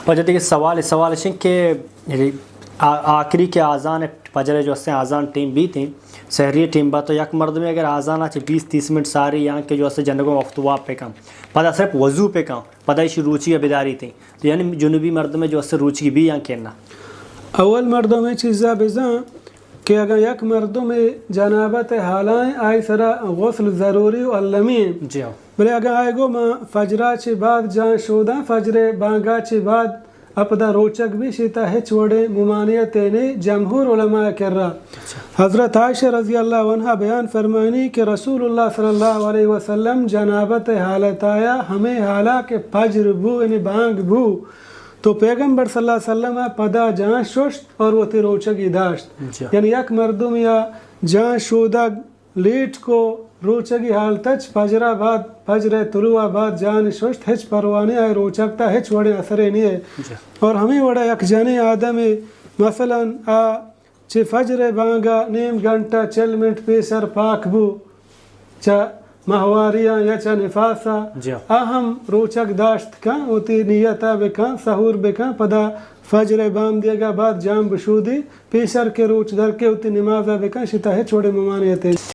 پجا دیگہ سوال، سوال اش انت کہ یعنی آ-، آخری کہ آزان فجر جو استیں آزان ٹیم بیت ہیں، سحری ٹیم با تو یک مردمے اگر آزان چہ بیست تیس منٹ ساری یا کہ جو است جنگو وقت واب پہ کم، پدا صرف وضو پہ کم، پدا ایشی روچی بداری تیں، تو یعنی جنوبی مردمے جو است روچی بی یا کہ نہ؟ اول مردم اے چیزا بزاں کہ اگاں یک مردمے جنابت حالائیں، آئی سرا غسل ضروری و المی ہیں۔ جی ہاں۔ بلے اگاں آئی گو ما فجرا چہ بعد جان شوداں، فجر بانگا چہ بعد اپدا روچگ بی، شیتا ہچ وڑیں ممانعت نے جمہور علماء کرا۔ اچھا۔ حضرت عائشہ رضی اللہ عنہا بیان فرمائنی کہ رسول اللہ صلی اللہ علیہ وسلم جنابت حالت آیا ہمیں حالا کہ فجر بو، یعنی بانگ بو، تو پیغمبر صلی اللہ علیہ وسلم پدا جان ششت اور وتی روچگی داشت۔ جی۔ یعنی یک مردم یا جان شودگ لیٹ کو، روچگی حالت اچ فجر بعد، فجر طلوع بعد جان ششت، ہچ پرواہ نہیں، آئی روچگ تا ہچ وڑیں اثرے نہیں ہے۔ جی۔ اور ہمیں وڑا یک جنیں آدم مثلاً آ چہ فجر بانگا نیم گھنٹہ چل منٹ پیسر پاک بو، چہ ماہواریاں یا چہ نفاسا، جی۔ آ ہم روچگ داشت کن، وتی نیتا بکن، سحور بکن، پدا فجر بام دیگا بعد جام بشودی، پیسر کے روچ در کے وتی نمازا بکن، شتا ہچ وڑے ممانعت ہے۔